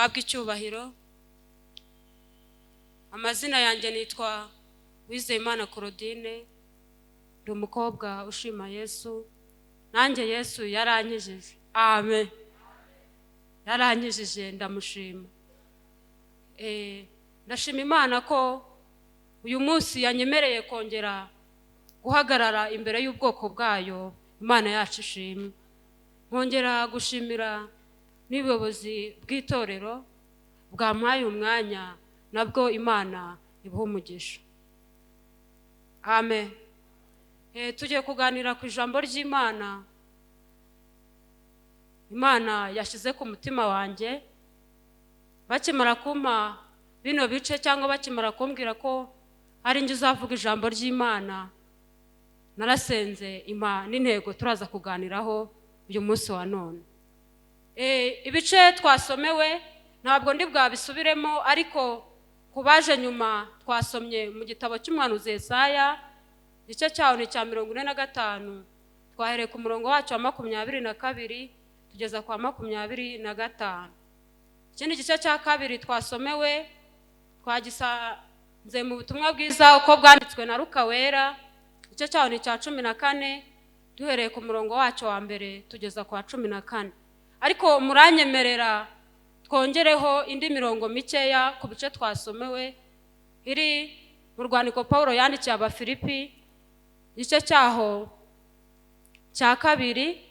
Ihabwe icyubahiro. Amazina yanjye nitwa Uwizeyimana Claudine, ndi umukobwa ushima Yesu. Nanjye Yesu yarankijije, amen. Yarankijije, ndamushima. Ndashima Imana ko uyu munsi yanyemereye kongera guhagarara imbere y'ubwoko bwayo. Imana yacu ishimwe. Nkongera gushimira n'ubuyobozi bw'itorero bwampaye umwanya, nabwo Imana ibuha umugisha, amen. Tugiye kuganira ku ijambo ry'Imana Imana yashyize ku mutima wanjye. Bakimara kumpa bino bice cyangwa bakimara kumbwira ko ari njye uzavuga ijambo ry'Imana, narasenze impa n'intego turaza kuganiraho uyu munsi wa none. Ibice twasomewe ntabwo ndi bwabisubiremo, ariko ku baje nyuma, twasomye mu gitabo cy'umuhanuzi Yesaya, igice cyaho ni icya 45. Twahereye ku murongo wacu wa 22 tugeza kwa 25. Ikindi gice cya kabiri twasomewe twagisanze mu butumwa bwiza uko bwanditswe na Luka wera, igice cyaho ni icya 14, duhereye ku murongo wacyo wa mbere tugeza kwa 14. Ariko muranyemerera twongereho indi mirongo mikeya ku bice twasomewe, iri mu rwandiko Paul yandikiye Abafilipi, igice cyaho cya kabiri,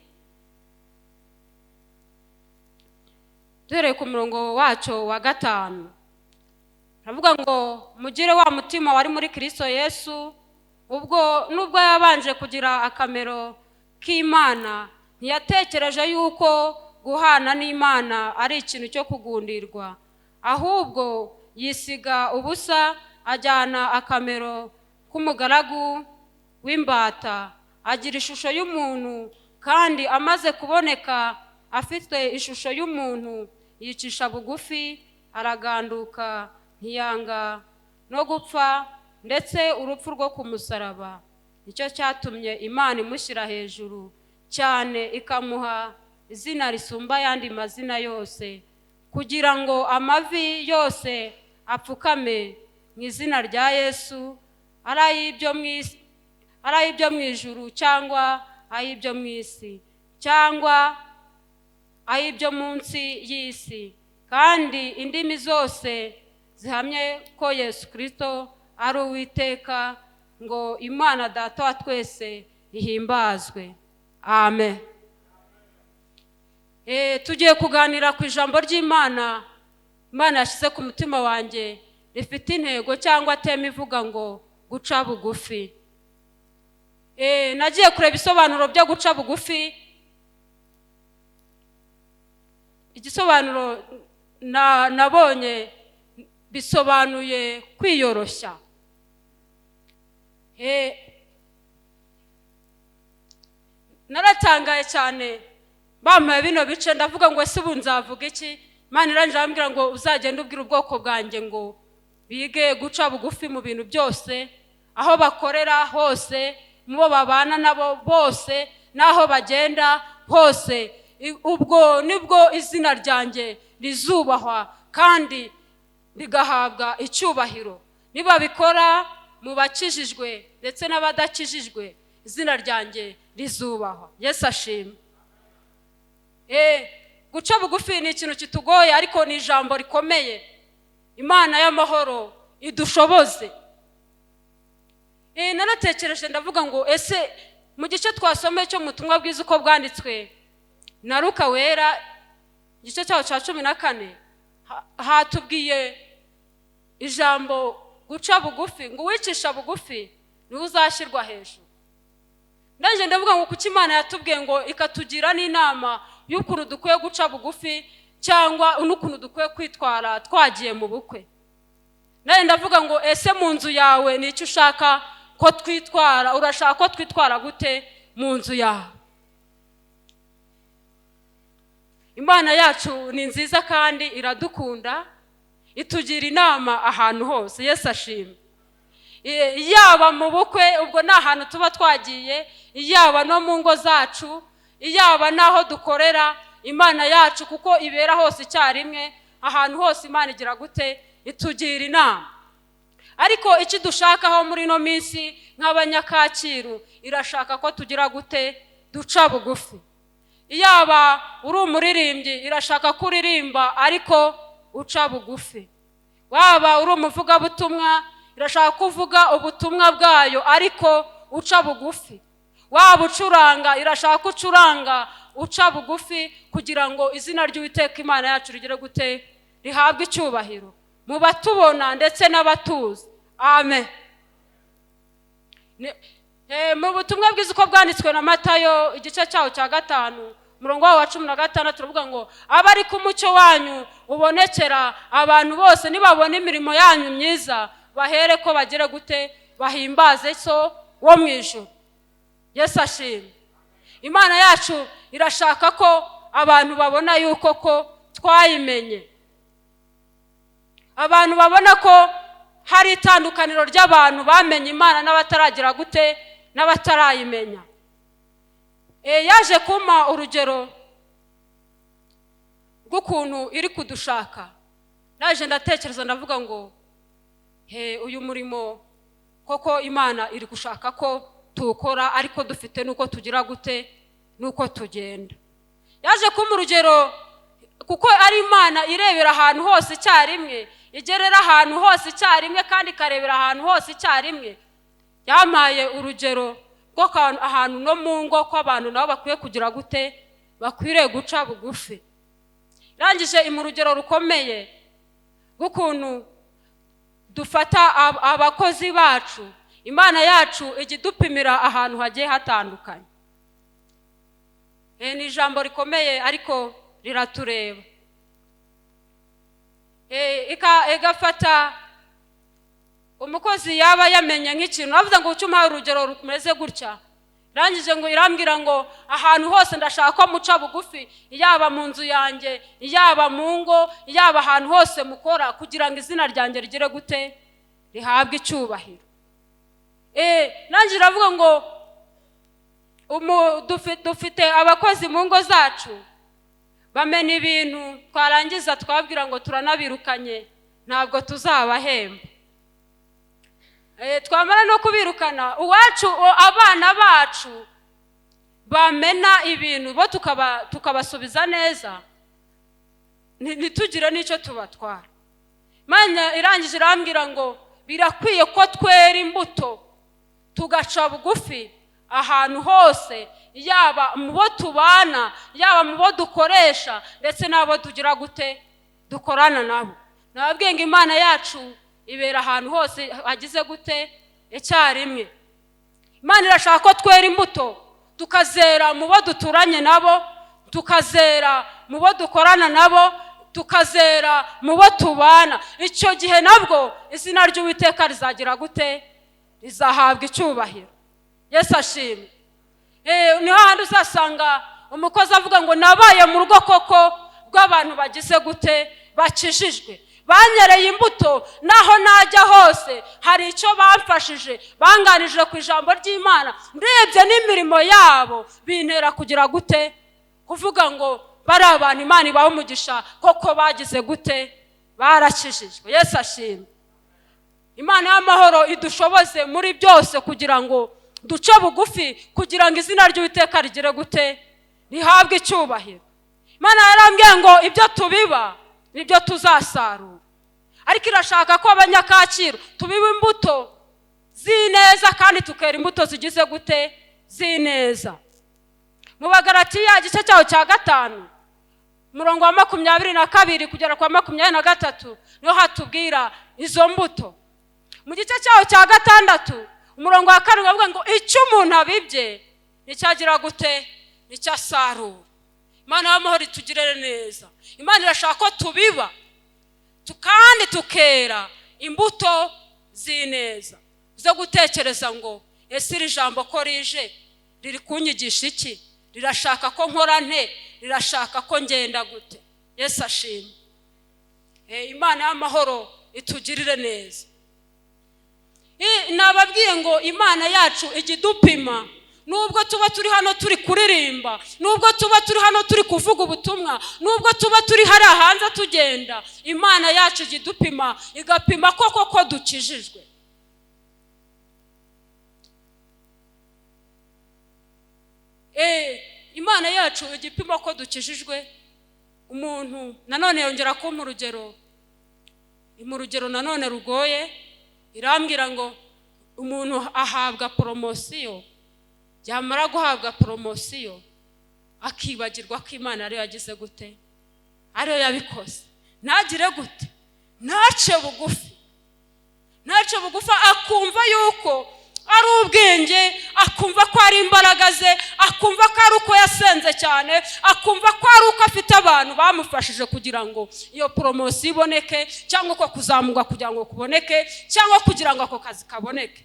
duhereye ku murongo wacyo wa 5. Aravuga ngo: "Mugire wa mutima wari muri Kristo Yesu, ubwo nubwo yabanje kugira akamero k'Imana, ntiyatekereje yuko guhana n'Imana ari ikintu cyo kugundirwa, ahubwo yisiga ubusa, ajyana akamero k'umugaragu w'imbata, agira ishusho y'umuntu. Kandi amaze kuboneka afite ishusho y'umuntu, yicisha bugufi, araganduka, ntiyanga no gupfa, ndetse urupfu rwo ku musaraba. Nicyo cyatumye Imana imushyira hejuru cyane, ikamuha izina risumba ayandi mazina yose, kugira ngo amavi yose apfukame mu izina rya Yesu, ari ay'ibyo mu ijuru cyangwa ay'ibyo mu isi cyangwa ay'ibyo munsi y'isi, kandi indimi zose zihamye ko Yesu Kirisito ari Uwiteka, ngo Imana Data wa twese ihimbazwe." Amen. Tugiye kuganira ku ijambo ry'Imana Imana yashyize ku mutima wanjye, rifite intego cyangwa theme ivuga ngo guca bugufi. Nagiye kureba ibisobanuro byo guca bugufi. Igisobanuro nabonye bisobanuye kwiyoroshya. Naratangaye cyane bampaye bino bice, ndavuga ngo: "Ese ubu nzavuga iki?" Imana irangije arambwira ngo: "Uzagende ubwira ubwoko bwanjye ngo bige guca bugufi mu bintu byose, aho bakorera hose, mu bo babana nabo bose, n'aho bagenda hose. Ubwo nibwo izina ryanjye rizubahwa kandi rigahabwa icyubahiro. Nibabikora mu bakijijwe ndetse n'abadakijijwe, izina ryanjye rizubahwa." Yesu ashimwe. Guca bugufi ni ikintu kitugoye, ariko ni ijambo rikomeye. Imana y'amahoro idushoboze. Naratekereje ndavuga ngo: ese mu gice twasomeye cyo mu butumwa bwiza uko bwanditswe na Luka wera, igice cyaho cya 14, hatubwiye ijambo guca bugufi, ngo uwicisha bugufi niwe uzashyirwa hejuru. Ndangije ndavuga ngo: kuki Imana yatubwiye ngo ikatugira n'inama y'ukuntu dukwiye guca bugufi cyangwa n'ukuntu dukwiye kwitwara twagiye mu bukwe? Nanjye ndavuga ngo: ese mu nzu yawe ni icyo ushaka ko twitwara? Urashaka ko twitwara gute mu nzu yawe? Imana yacu ni nziza kandi iradukunda, itugira inama ahantu hose. Yesu ashimwe. Yaba mu bukwe, ubwo ni ahantu tuba twagiye, yaba no mu ngo zacu, yaba n'aho dukorera, Imana yacu kuko ibera hose icyarimwe. Ahantu hose Imana igira gute? Itugira inama. Ariko icyo dushakaho muri ino minsi nk'Abanyakacyiru, irashaka ko tugira gute? Duca bugufi. Yaba uri umuririmbyi, irashaka ko uririmba ariko uca bugufi. Waba uri umuvugabutumwa, irashaka ko uvuga ubutumwa bwayo ariko uca bugufi. Waba ucuranga, irashaka ko ucuranga uca bugufi, kugira ngo izina ry'Uwiteka Imana yacu rigire gute? Rihabwe icyubahiro mu batubona ndetse n'abatuzi. Amen. Mu butumwa bwiza uko bwanditswe na Matayo, igice cyaho cya 5, umurongo wawo wa 16, turavuga ngo: "Abe ariko umucyo wanyu ubonekera abantu bose, nibabona imirimo yanyu myiza bahere ko bagere gute? Bahimbaze So wo mu ijuru." Yesu ashimwe. Imana yacu irashaka ko abantu babona yuko ko twayimenye, abantu babona ko hari itandukaniro ry'abantu bamenye Imana n'abataragira gute? N'abatarayimenya. Yaje kumpa urugero rw'ukuntu iri kudushaka. Naje ndatekereza, ndavuga ngo: "He, uyu murimo koko Imana iri gushaka ko tuwukora, ariko dufite n'uko tugira gute? N'uko tugenda." Yaje kumpa urugero kuko ari Imana irebera ahantu hose icyarimwe, igerera ahantu hose icyarimwe, kandi ikarebera ahantu hose icyarimwe. Yampaye urugero rwo ahantu no mu ngo, ko abantu nabo bakwiye kugira gute? Bakwiriye guca bugufi. Irangije imuha urugero rukomeye rw'ukuntu dufata abakozi bacu. Imana yacu ijya idupimira ahantu hagiye hatandukanye. Ni ijambo rikomeye ariko riratureba. Igafata umukozi yaba yamenye nk'ikintu, bavuze ngo uce, umpaye urugero rumeze gutya. Irangije ngo irambwira ngo: "Ahantu hose ndashaka ko muca bugufi, yaba mu nzu yanjye, yaba mu ngo, yaba ahantu hose mukora, kugira ngo izina ryanjye rigire gute? Rihabwe icyubahiro." Nanjye iravuga ngo dufite abakozi mu ngo zacu bamena ibintu, twarangiza twabwira ngo turanabirukanye, ntabwo tuzabahemba. Twamara no kubirukana, uwacu abana bacu bamena ibintu bo tukabasubiza neza, ntitugire n'icyo tubatwara. Imana irangije irambwira ngo birakwiye ko twera imbuto, tugaca bugufi ahantu hose, yaba mu bo tubana, yaba mu bo dukoresha, ndetse n'abo tugira gute? Dukorana nabo. Nababwiye ngo Imana yacu ibera ahantu hose hagize gute? Icyarimwe. Imana irashaka ko twera imbuto, tukazera mu bo duturanye nabo, tukazera mu bo dukorana nabo, tukazera mu bo tubana. Icyo gihe nabwo izina ry'Uwiteka rizagira gute? Rizahabwa icyubahiro. Yesu ashimwe. Niho handi uzasanga umukozi avuga ngo: "Nabaye mu rugo koko rw'abantu bagize gute? Bakijijwe, banyereye imbuto. Naho najya hose hari icyo bamfashije, banganije ku ijambo ry'Imana. Ndebye n'imirimo yabo bintera kugira gute? Kuvuga ngo bari abantu Imana ibaha umugisha, koko bagize gute? Barakijijwe." Yesu ashimwe. Imana y'amahoro idushoboze muri byose kugira ngo duce bugufi, kugira ngo izina ry'Uwiteka rigire gute? Rihabwe icyubahiro. Imana yarambwiye ngo ibyo tubiba nibyo tuzasarura, ariko irashaka ko Abanyakacyiru tubiba imbuto z'ineza kandi tukera imbuto zigize gute? Z'ineza. Mu Bagaratiya, igice cyaho cya 5, umurongo wa 22 kugera kwa 23, niho hatubwira izo mbuto. Mu gice cyaho cya 6, umurongo wa 7, bavuga ngo icyo umuntu abibye nicyo agira gute? Nicyo asarura. Imana y'amahoro itugirire neza. Imana irashaka ko tubiba kandi tukera imbuto z'ineza, zo gutekereza ngo: "Ese iri jambo ko rije riri kunyigisha iki? Rirashaka ko nkora nte? Rirashaka ko ngenda gute?" Yesu ashimwe. Imana y'amahoro itugirire neza. Nababwiye ngo Imana yacu ijya idupima. Nubwo tuba turi hano turi kuririmba, nubwo tuba turi hano turi kuvuga ubutumwa, nubwo tuba turi hariya hanze tugenda, Imana yacu ijya idupima, igapima koko ko dukijijwe. Imana yacu ijya ipima ko dukijijwe. Umuntu nanone yongera kumpa urugero, mu rugero nanone rugoye, irambwira ngo umuntu ahabwa poromosiyo, yamara guhabwa poromosiyo akibagirwa ko Imana ariyo yagize gute, ariyo yabikoze. Ntagire gute, ntace bugufi, ntace bugufi, akumva yuko ari ubwenge, akumva ko ari imbaraga ze, akumva ko ari uko yasenze cyane, akumva ko ari uko afite abantu bamufashije kugira ngo iyo poromosiyo iboneke, cyangwa uko kuzamurwa kugira ngo kuboneke, cyangwa kugira ngo ako kazi kaboneke.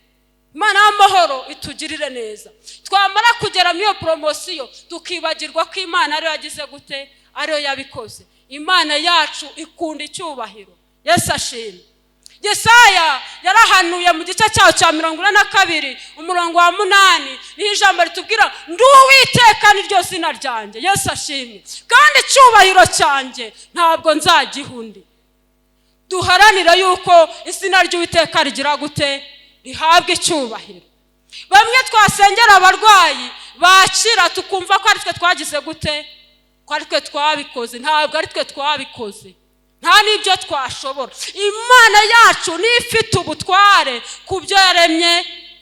Imana y'amahoro itugirire neza. Twamara kugera muri iyo poromosiyo tukibagirwa ko Imana ariyo yagize gute, ariyo yabikoze. Imana yacu ikunda icyubahiro. Yesu ashimwe. Yesaya yarahanuye mu gice cyaho cya 42 umurongo wa 8, niho ijambo ritubwira ndi Uwiteka niryo zina ryanjye. Yesu ashimwe. Kandi icyubahiro cyanjye ntabwo nzagiha undi. Duharanira yuko izina ry'Uwiteka rigira gute, rihabwa icyubahiro. Bamwe twasengera abarwayi bakira tukumva ko ari twe twagize gute, ko ari twe twabikoze. Ntabwo ari twe twabikoze, nta n'ibyo twashobora. Imana yacu niyo ifite ubutware ku byo yaremye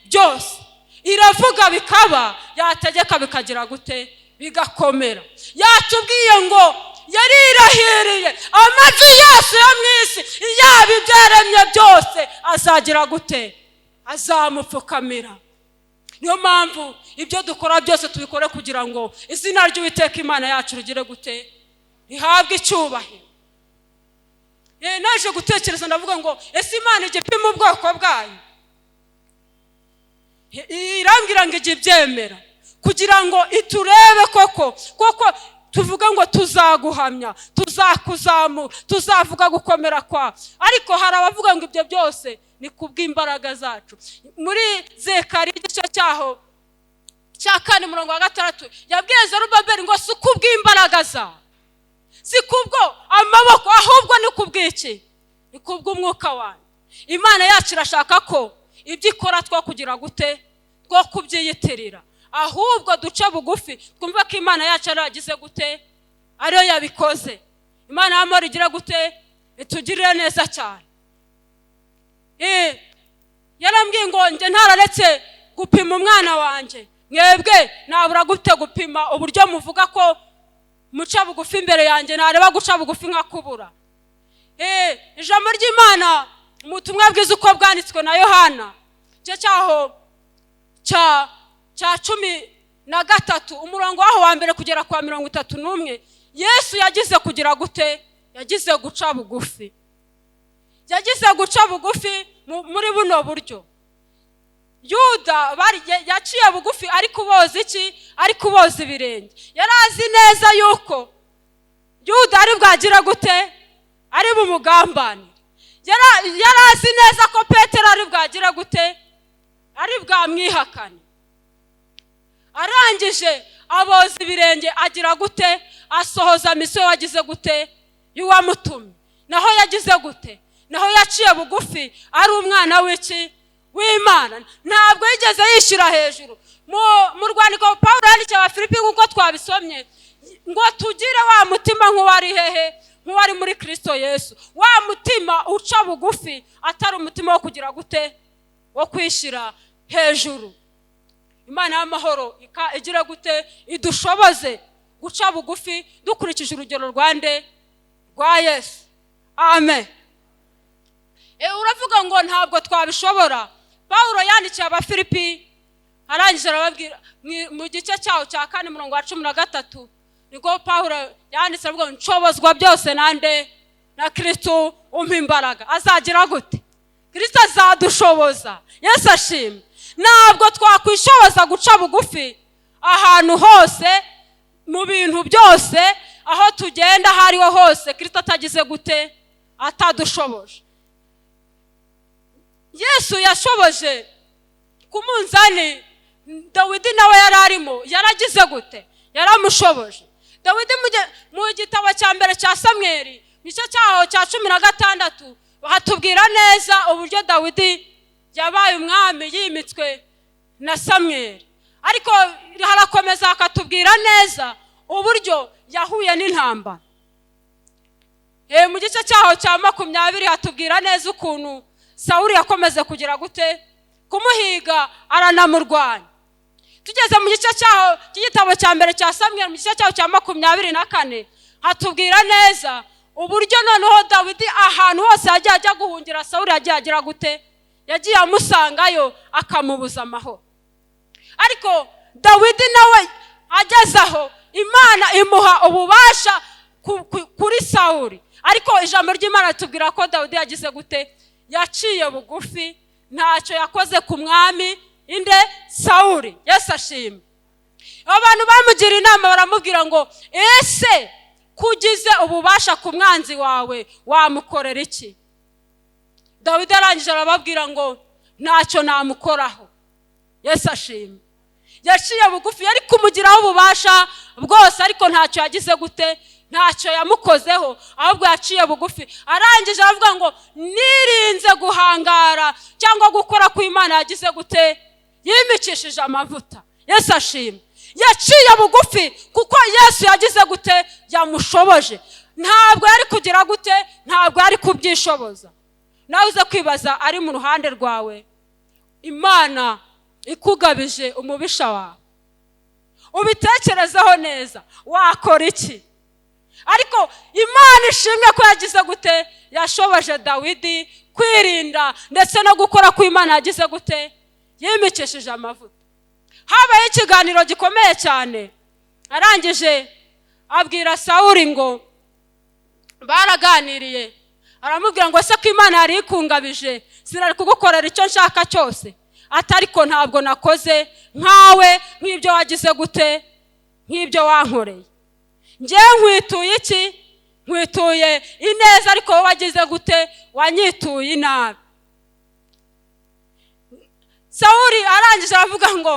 byose. Iravuga bikaba, yategeka bikagira gute, bigakomera. Yatubwiye ngo yarirahiriye amavi yose yo mu isi, yaba ibyo yaremye byose azagira gute, azamupfukamira. Niyo mpamvu ibyo dukora byose tubikore kugira ngo izina ry'Uwiteka Imana yacu rigire gute, rihabwe icyubahiro. Naje gutekereza ndavuga ngo ese Imana ijya ipima ubwoko bwayo? Irambwira ngo ijya ibyemera kugira ngo iturebe koko koko tuvuga ngo tuzaguhamya, tuzakuzamura, tuzavuga gukomera kwawe. Ariko hari abavuga ngo ibyo byose ni kubw'imbaraga zacu. Muri Zekariya igice cyaho cya 4 umurongo wa 6 yabwiye Zerubabeli ngo si kubw'imbaraga zawe, si kubwo amaboko, ahubwo ni kubw'iki? Ni kubw'umwuka wanjye. Imana yacu irashaka ko ibyo ikora two kugira gute, two kubyiyitirira, ahubwo duce bugufi twumve ko Imana yacu ariyo yagize gute, ariyo yabikoze. Imana y'amahoro igira gute, itugirire neza cyane. Yarambwiye ngo njye ntararetse gupima umwana wanjye, mwebwe nabura gute gupima uburyo muvuga ko muca bugufi imbere yanjye, nareba guca bugufi nkakubura. Ijambo ry'Imana mu butumwa bwiza uko bwanditswe na Yohana igice cyaho cya 13 umurongo waho wa 1 kugera kwa 31, Yesu yagize kugira gute, yagize guca bugufi. Yagize guca bugufi muri buno buryo. Yuda yaciye bugufi ari kuboza iki, ari kuboza ibirenge. Yari azi neza yuko Yuda ari bwagira gute, ari bumugambanire. Yari azi neza ko Petero ari bwagira gute, ari bwamwihakane. Arangije aboza ibirenge agira gute, asohoza misiyo yagize gute, y'uwamutumye. Naho yagize gute, naho yaciye bugufi ari umwana w'iki, w'Imana. Ntabwo yigeze yishyira hejuru. Mu rwandiko Pawulo yandikiye Abafilipi nk'uko twabisomye, ngo tugire wa mutima nk'uwari hehe, nk'uwari muri Kristo Yesu. Wa mutima uca bugufi, atari umutima wo kugira gute, wo kwishyira hejuru. Imana y'amahoro igira gute, idushoboze guca bugufi dukurikije urugero rwande, rwa Yesu. Amen. Uravuga ngo ntabwo twabishobora. Pawulo yandikiye Abafilipi arangije arababwira mu gice cyaho cya 4 umurongo wa 13, niko Pawulo yanditse avuga ngo nshobozwa byose nande, na Kristo umpa imbaraga. Azagira gute? Kristo azadushoboza. Yesu ashimwe. Ntabwo twakwishoboza guca bugufi ahantu hose, mu bintu byose, aho tugenda aho ariho hose, Kristo atagize gute, atadushoboje. Yesu yashoboje ku munzani Dawidi nawe yari arimo, yaragize gute? Yaramushoboje. Dawidi mu gitabo cya mbere cya Samweri, gice cyaho cya 16, hatubwira neza uburyo Dawidi yabaye umwami yimitswe na Samweri. Ariko harakomeza hakatubwira neza uburyo yahuye n'intambara. Mu gice cyaho cya 20 hatubwira neza ukuntu Sawuli yakomeze kugira gute? Kumuhiga, aranamurwanya. Tugeze mu gice cyaho cy'igitabo cya mbere cya Samweli, mu gice cyaho cya 24, hatubwira neza uburyo noneho Dawidi ahantu hose yagiye ajya guhungira Sawuli, yagiye agira gute? Yagiye amusangayo akamubuza amahoro. Ariko Dawidi nawe ageze aho, Imana imuha ububasha kuri Sawuli. Ariko ijambo ry'Imana ritubwira ko Dawidi yagize gute? Yaciye bugufi, ntacyo yakoze ku mwami inde? Sawuli. Yesu ashimwe. Abantu bamugira inama, baramubwira ngo: "Ese kugize ububasha ku mwanzi wawe, wamukorera iki?" Dawidi arangije arababwira ngo: "Ntacyo namukoraho." Yesu ashimwe. Yaciye bugufi. Yari kumugiraho ububasha bwose, ariko ntacyo yagize gute? Ntacyo yamukozeho, ahubwo yaciye bugufi. Arangije aravuga ngo: "Nirinze guhangara cyangwa gukora ku Imana yagize gute? Yimikishije amavuta." Yesu ashimwe. Yaciye bugufi kuko Yesu yagize gute? Yamushoboje. Ntabwo yari kugira gute? Ntabwo yari kubyishoboza. Nawe uze kwibaza ari mu ruhande rwawe, Imana ikugabije umubisha wawe, ubitekerezeho neza, wakora iki? Ariko Imana ishimwe ko yagize gute? Yashoboje Dawidi kwirinda ndetse no gukora ko Imana yagize gute? Yimikishije amavuta. Habayeho ikiganiro gikomeye cyane. Arangije abwira Sawuri ngo, baraganiriye, aramubwira ngo: "Ese ko Imana yari ikungabije, sinari kugukorera icyo nshaka cyose?" Ati: "Ariko ntabwo nakoze nkawe, nk'ibyo wagize gute? Nk'ibyo wankoreye. Ngewe nkwituye iki? Nkwituye ineza, ariko wowe wagize gute? Wanyituye inabi." Sawuri arangije aravuga ngo: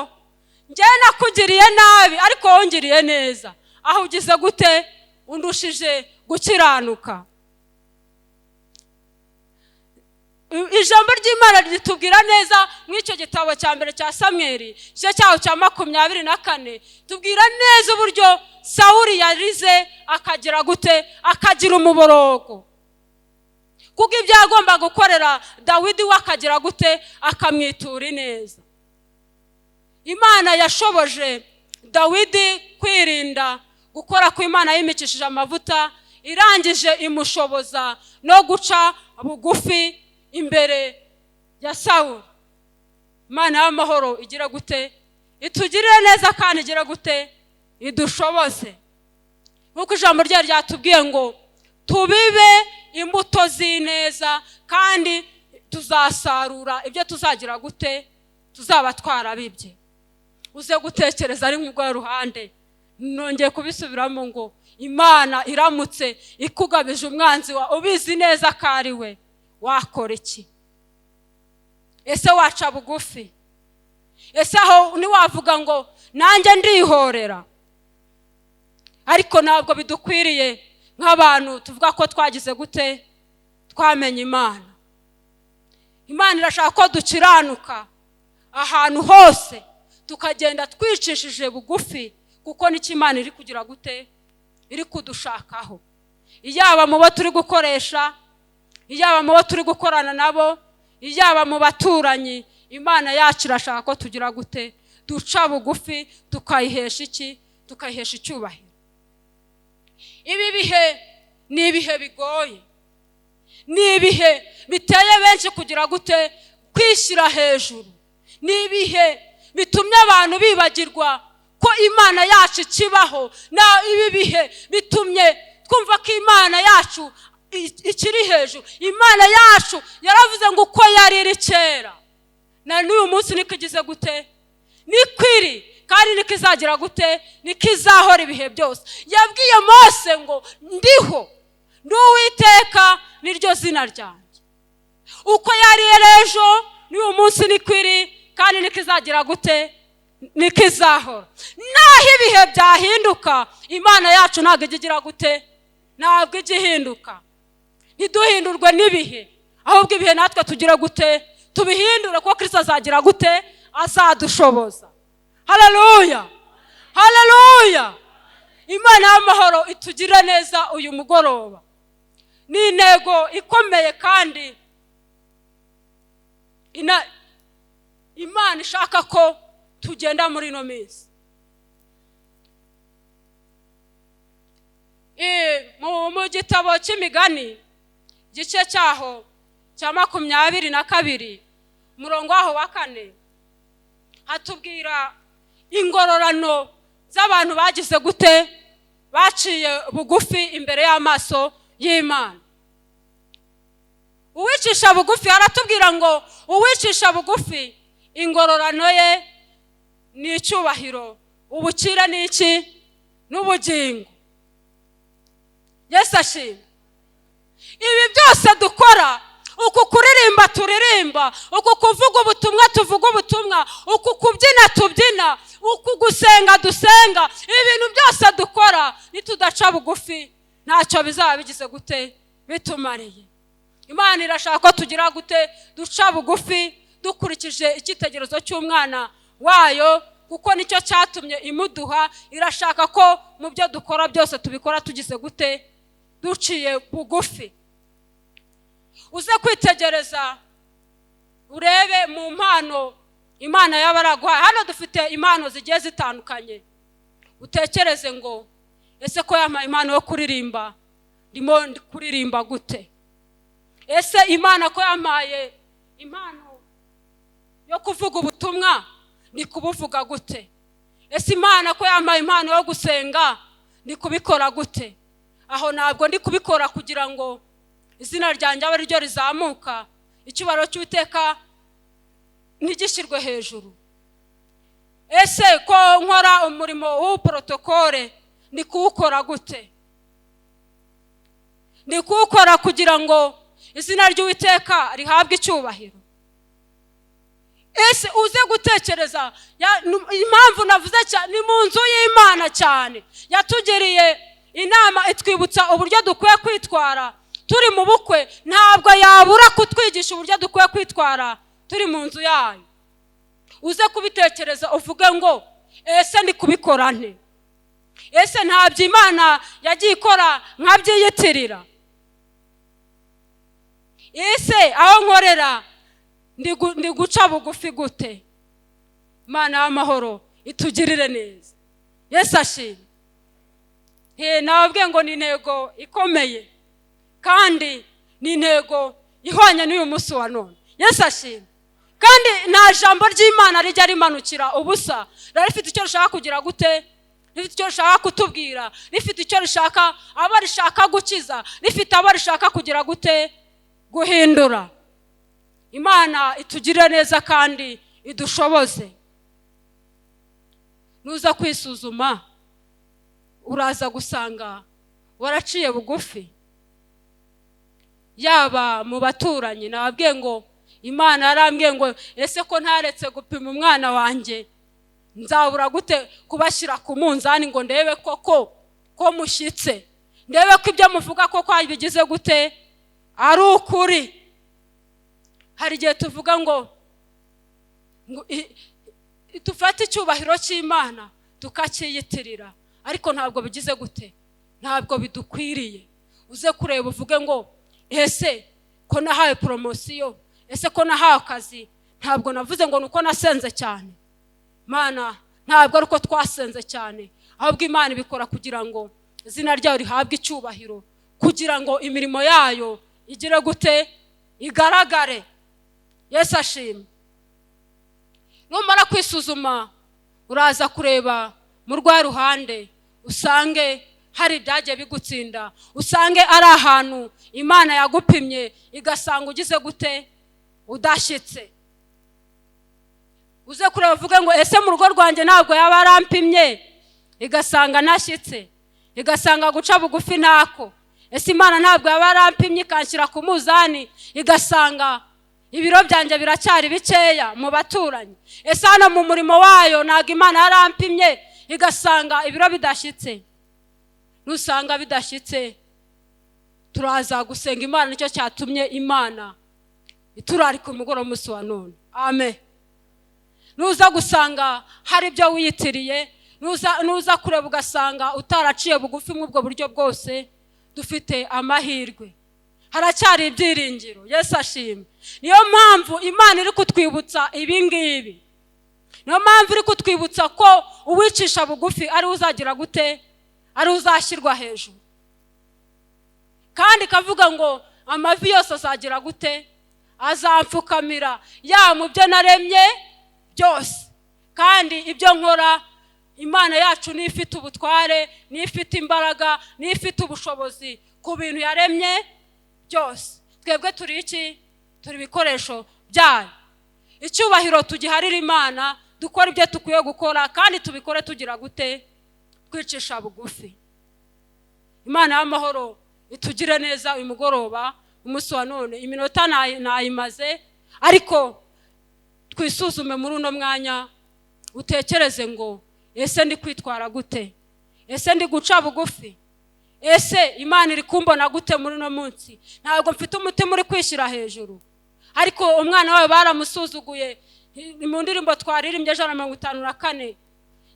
"Ngewe nakugiriye nabi, ariko wowe ungiriye neza. Aho ugize gute? Undushije gukiranuka." Ijambo ry'Imana ritubwira neza muri icyo gitabo cya mbere cya Samweri, igice cyaho cya 24, tubwira neza uburyo Sawuri yarize, akagira gute? Akagira umuborogo, kuko ibyo yagomba gukorera Dawidi we akagira gute? Akamwitura ineza. Imana yashoboje Dawidi kwirinda gukora ku Imana yimikishije amavuta, irangije imushoboza no guca bugufi imbere ya Sawuli. Imana y'amahoro igira gute? Itugirire neza kandi igira gute? Idushoboze, nk'uko ijambo ryayo ryatubwiye ngo tubibe imbuto z'ineza, kandi tuzasarura ibyo tuzagira gute? Tuzaba twarabibye. Uze gutekereza ari nk'urwo ruhande. Nongeye kubisubiramo ngo Imana iramutse ikugabije umwanzi wa ubizi neza ko ari we, wakora iki? Ese waca bugufi? Ese aho ntiwavuga ngo: "Nanjye ndihorera"? Ariko ntabwo bidukwiriye nk'abantu tuvuga ko twagize gute? Twamenye Imana. Imana irashaka ko dukiranuka ahantu hose, tukagenda twicishije bugufi, kuko nicyo Imana iri kugira gute? Iri kudushakaho. Yaba mu bo turi gukoresha, yaba mu bo turi gukorana nabo, yaba mu baturanyi, Imana yacu irashaka ko tugira gute? Duca bugufi, tukayihesha iki? Tukayihesha icyubahiro. Ibi bihe ni ibihe bigoye, ni ibihe biteye benshi kugira gute? Kwishyira hejuru. Ni ibihe bitumye abantu bibagirwa ko Imana yacu ikibaho. Na ibi bihe bitumye twumva ko Imana yacu ikiri hejuru. Imana yacu yaravuze ngo uko yari iri kera na n'uyu munsi niko igize gute? Niko iri, kandi niko izagira gute? Niko izahora ibihe byose. Yabwiye Mose ngo: "Ndiho, ndi Uwiteka, niryo zina ryanjye." Uko yari iri ejo, n'uyu munsi niko iri, kandi niko izagira gute? Niko izahora. Naho ibihe byahinduka, Imana yacu ntabwo ijya igira gute? Ntabwo ijya ihinduka. Ntiduhindurwe n'ibihe, ahubwo ibihe natwe tugira gute? Tubihindure, kuko Kirisito azagira gute? Azadushoboza. Haleluya, haleluya! Imana y'amahoro itugirire neza uyu mugoroba. Ni intego ikomeye kandi Imana ishaka ko tugenda muri ino minsi. Mu gitabo cy'Imigani, igice cyaho cya 22, umurongo waho wa 4, hatubwira ingororano z'abantu bagize gute? Baciye bugufi imbere y'amaso y'Imana. Uwicisha bugufi, aratubwira ngo uwicisha bugufi ingororano ye ni icyubahiro, ubukire ni iki? N'ubugingo. Yesu ashimwe. Ibi byose dukora, uku kuririmba turirimba, uku kuvuga ubutumwa tuvuga ubutumwa, uku kubyina tubyina, uku gusenga dusenga, ibintu byose dukora nitudaca bugufi ntacyo bizaba bigize gute? Bitumariye. Imana irashaka ko tugira gute? Duca bugufi dukurikije icyitegererezo cy'umwana wayo, kuko nicyo cyatumye imuduha. Irashaka ko mu byo dukora byose tubikora tugize gute? Duciye bugufi. Uze kwitegereza urebe mu mpano Imana y'abaraguhaye. Hano dufite impano zigiye zitandukanye. Utekereze ngo ese ko yampaye impano yo kuririmba, ndimo kuririmba gute? Ese Imana ko yampaye impano yo kuvuga ubutumwa, ni kubuvuga gute? Ese Imana ko yampaye impano yo gusenga, ni kubikora gute? Aho ntabwo ndi kubikora kugira ngo izina ryanjye abe ariryo rizamuka, icyubahiro cy'Uwiteka ntigishyirwe hejuru. Ese ko nkora umurimo w'ubuporotokole, ni kuwukora gute? Ni kuwukora kugira ngo izina ry'Uwiteka rihabwe icyubahiro. Ese uze gutekereza impamvu navuze cyane ni mu nzu y'Imana cyane yatugiriye inama, itwibutsa uburyo dukwiye kwitwara turi mu bukwe. Ntabwo yabura kutwigisha uburyo dukwiye kwitwara turi mu nzu yayo. Uze kubitekereza uvuge ngo ese ndi kubikora nte? Ese ntabyo Imana yagiye ikora nkabyiyitirira? Ese aho nkorera ndi guca bugufi gute? Imana y'amahoro itugirire neza. Yesu ashimwe. Nababwiye ngo ni intego ikomeye kandi ni intego ihwanye n'uyu munsi wa none. Yesu ashimwe. Kandi nta jambo ry'Imana rijya rimanukira ubusa, riba rifite icyo rishaka kugira gute? Rifite icyo rishaka kutubwira, rifite icyo rishaka abo rishaka gukiza, rifite abo rishaka kugira gute? Guhindura. Imana itugirire neza kandi idushoboze. Nuza kwisuzuma uraza gusanga waraciye bugufi, yaba mu baturanyi. Nababwiye ngo Imana yarambwiye ngo ese ko ntaretse gupima umwana wanjye, nzabura gute kubashyira ku munzani ngo ndebe koko ko mushyitse, ndebe ko ibyo muvuga koko bigize gute ari ukuri. Hari igihe tuvuga ngo dufate icyubahiro cy'Imana tukacyiyitirira, ariko ntabwo bigize gute, ntabwo bidukwiriye. Uze kureba uvuge ngo ese ko nahawe poromosiyo, ese ko nahawe akazi, ntabwo navuze ngo nuko nasenze cyane. Mana, ntabwo ari uko twasenze cyane, ahubwo Imana ibikora kugira ngo izina ryayo rihabwe icyubahiro, kugira ngo imirimo yayo igire gute? Igaragare. Yesu ashimwe. Numara kwisuzuma uraza kureba mu rwa ruhande, usange hari ibyagiye bigutsinda, usange ari ahantu Imana yagupimye igasanga ugize gute? Udashyitse. Uze kureba uvuge ngo ese mu rugo rwanjye ntabwo yaba yarampimye igasanga ntashyitse, igasanga guca bugufi ntako. Ese Imana ntabwo yaba yarampimye ikanshyira ku muzani igasanga Ibiro byanjye biracyari bikeya mu baturanyi? Ese hano mu murimo wayo ntabwo Imana yarampimye igasanga ibiro bidashyitse? Nusanga bidashyitse, turaza gusenga Imana. Nicyo cyatumye Imana iturarika umugoroba umunsi wa none. Amen. Nuza gusanga hari ibyo wiyitiriye, nuza kureba ugasanga utaraciye bugufi muri ubwo buryo bwose, dufite amahirwe, haracyari ibyiringiro. Yesu ashimwe. Niyo mpamvu Imana iri kutwibutsa ibi ngibi, niyo mpamvu iri kutwibutsa ko uwicisha bugufi ari uzagira gute? Ari uzashyirwa hejuru. Kandi ikavuga ngo amavi yose azagira gute? Azamfukamira, ya mu byo naremye byose. Kandi ibyo nkora, Imana yacu niyo ifite ubutware, niyo ifite imbaraga, niyo ifite ubushobozi ku bintu yaremye byose. Twebwe turi iki? Turi ibikoresho byayo. Icyubahiro tugiharira Imana, dukora ibyo dukwiye gukora kandi tubikore tugira gute? Twicisha bugufi. Imana y'amahoro itugire neza uyu mugoroba, umunsi wa none. Iminota nayimaze, ariko twisuzume muri uno mwanya, utekereze ngo ese ndi kwitwara gute? Ese ndi guca bugufi? Ese Imana iri kumbona gute muri uno munsi? Ntabwo mfite umutima uri kwishyira hejuru. Ariko umwana wawe baramusuzuguye. Ni mu ndirimbo twaririmbye 154,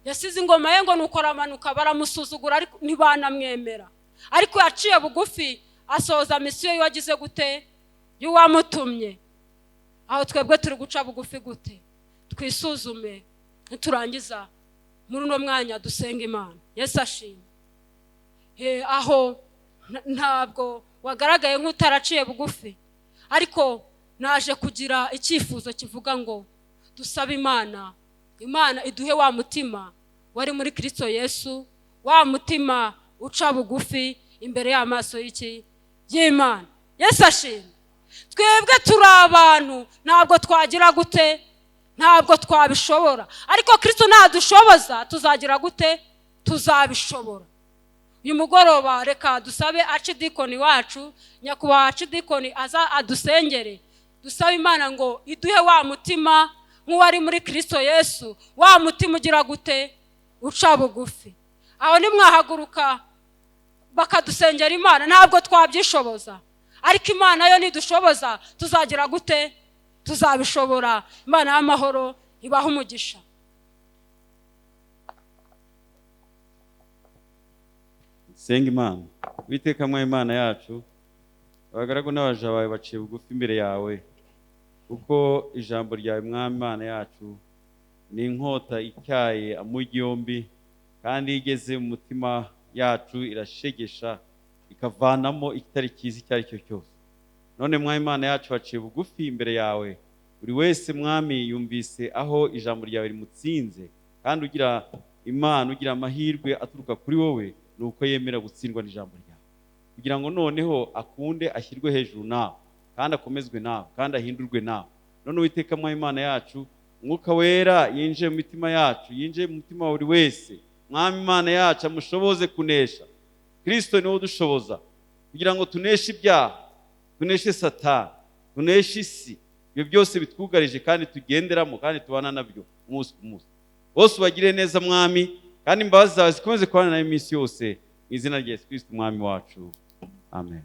yasize ingoma ye ngo nuko aramanuka, baramusuzugura ariko ntibanamwemera. Ariko yaciye bugufi, asohoza misiyo y'uwagize gute? Y'uwamutumye. Aho twebwe turi guca bugufi gute? Twisuzume, niturangiza muri uno mwanya dusenga Imana. Yesu ashimwe. Aho ntabwo wagaragaye nk'utaraciye bugufi, ariko naje kugira icyifuzo kivuga ngo dusabe Imana, Imana iduhe wa mutima wari muri Kristo Yesu, wa mutima uca bugufi imbere y'amaso y'iki? Y'Imana. Yesu ashimwe. Twebwe turi abantu, ntabwo twagira gute? Ntabwo twabishobora. Ariko Kristo nadushoboza tuzagira gute? Tuzabishobora. Uyu mugoroba reka dusabe acidikoni wacu, nyakubahwa acidikoni, aza adusengere. Dusabe Imana ngo iduhe wa mutima nk'uwari muri Kristo Yesu, wa mutima ugira gute? Uca bugufi. Aho nimwahaguruka bakadusengera Imana, ntabwo twabyishoboza, ariko Imana yo nidushoboza tuzagira gute? Tuzabishobora. Imana y'amahoro ibahe umugisha. Senga Imana. Uwiteka mwa Imana yacu, abagaragu n'abaja bawe baciye bugufi imbere yawe, kuko ijambo ryawe mwami Imana yacu ni inkota ityaye amugi yombi, kandi iyo igeze mu mutima yacu irashegesha ikavanamo ikitari cyiza icyo ari cyo cyose. None mwami Imana yacu baciye bugufi imbere yawe, buri wese mwami yumvise aho ijambo ryawe rimutsinze, kandi ugira Imana, ugira amahirwe aturuka kuri wowe, ni uko yemera gutsindwa n'ijambo ryawe, kugira ngo noneho akunde ashyirwe hejuru nawe, kandi akomezwe nawe, kandi ahindurwe nawe. None Uwiteka mwami Imana yacu, Umwuka Wera yinjiye mu mitima yacu, yinjiye mu mutima wa buri wese. Mwami Imana yacu amushoboze kunesha. Kristo niwe udushoboza kugira ngo tuneshe ibyaha, tuneshe Satani, tuneshe isi, ibyo byose bitwugarije kandi tugenderamo kandi tubana nabyo umunsi ku munsi. Bose ubagire neza mwami, kandi imbabazi zawe zikomeze kubana nawe iminsi yose, mu izina rya Yesu Kristo umwami wacu. Amen.